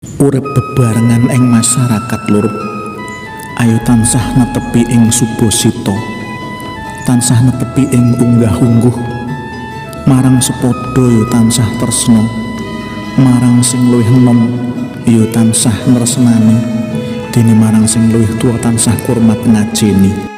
Urip bebarengan ing masyarakat, lur. Ayo tansah netepi ing subasita, tansah netepi ing unggah-ungguh. Marang sepadha ya tansah tresna, marang sing luwih enom ya tansah nresnani, dene marang sing luwih tuwa tansah kurmat ngajeni.